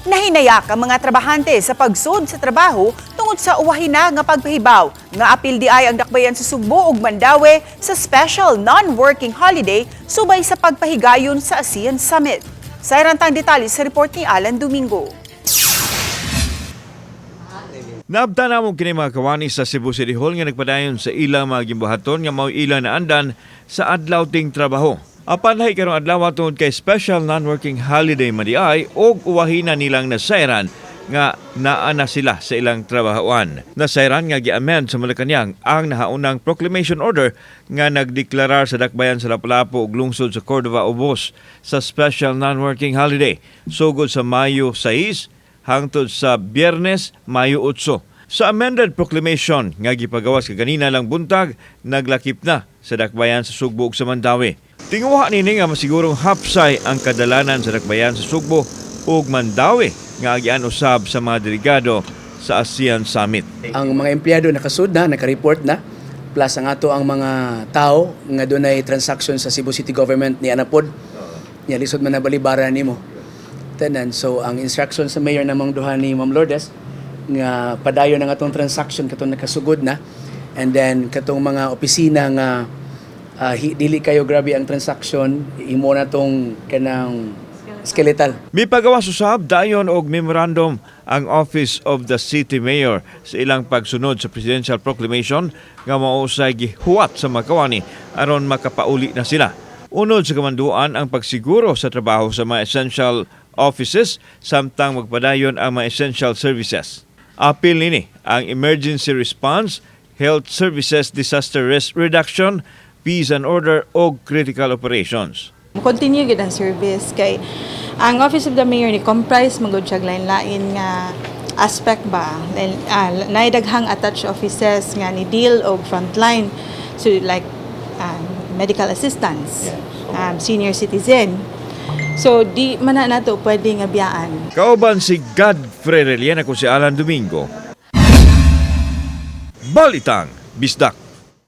Nahinayak ang mga trabahante sa pagsud sa trabaho tungod sa uwahina nga pagpahibaw nga apil di ay ang dakbayan sa Sugbo ug Mandaue sa special non-working holiday subay sa pagpahigayon sa ASEAN Summit. Sa irantang detalye sa report ni Alan Domingo. Naabta namo kini, mga kawani, sa Cebu City Hall nga nagpadayon sa ilang mga gimbuhaton nga mao ilang naandan sa adlaw ting trabaho. Apan lahi karong adlaw tungod kay special non-working holiday man diay og uwahina nilang nasayran nga naa na sila sa ilang trabahoan. Nasayran nga gi-amend sa Malacañang ang nahaunang proclamation order nga nagdeklarar sa dakbayan sa Lapu-Lapu ug lungsod sa Cordova ubos sa special non-working holiday sugod sa Mayo 6 hangtod sa Biyernes, Mayo 8. Sa amended proclamation nga gipagawas kaganina lang buntag, naglakip na sa dakbayan sa Sugbo ug sa Mandaue. Tinguha nini nga masigurong hapsay ang kadalanan sa dakbayan sa Sugbo ug Mandaue nga agian usab sa mga delegado sa ASEAN Summit. Ang mga empleyado nakasud na, naka-report na. Plus ang ato ang mga tao nga dunay transaction sa Cebu City Government ni anapod. Nya lisod man na balibaran nimo. Tanan, so ang instruction sa mayor namong duha ni Ma'am Lourdes nga padayon ang atong transaction katong nakasugod na, and then katong mga opisina nga dili kayo grabe ang transaction, imo na tong kanang skeletal. Mipagawas usab dayon og memorandum ang Office of the City Mayor sa ilang pagsunod sa Presidential Proclamation nga mausay gihuwat sa mga kawani aron makapauli na sila. Unod sa kamanduan ang pagsiguro sa trabaho sa mga essential offices samtang magpadayon ang mga essential services. Apil nini ang emergency response, health services, disaster risk reduction, peace and order og critical operations. Continue gid ang service kay ang Office of the Mayor ni comprise man gud siya lain-lain nga aspect ba, naay daghang attached offices nga ni deal og frontline, so like medical assistance, senior citizen, so di man na nato pwede nga biyaan. Kauban si Godfrey Relian, ako si Alan Domingo. Balitang Bisdak.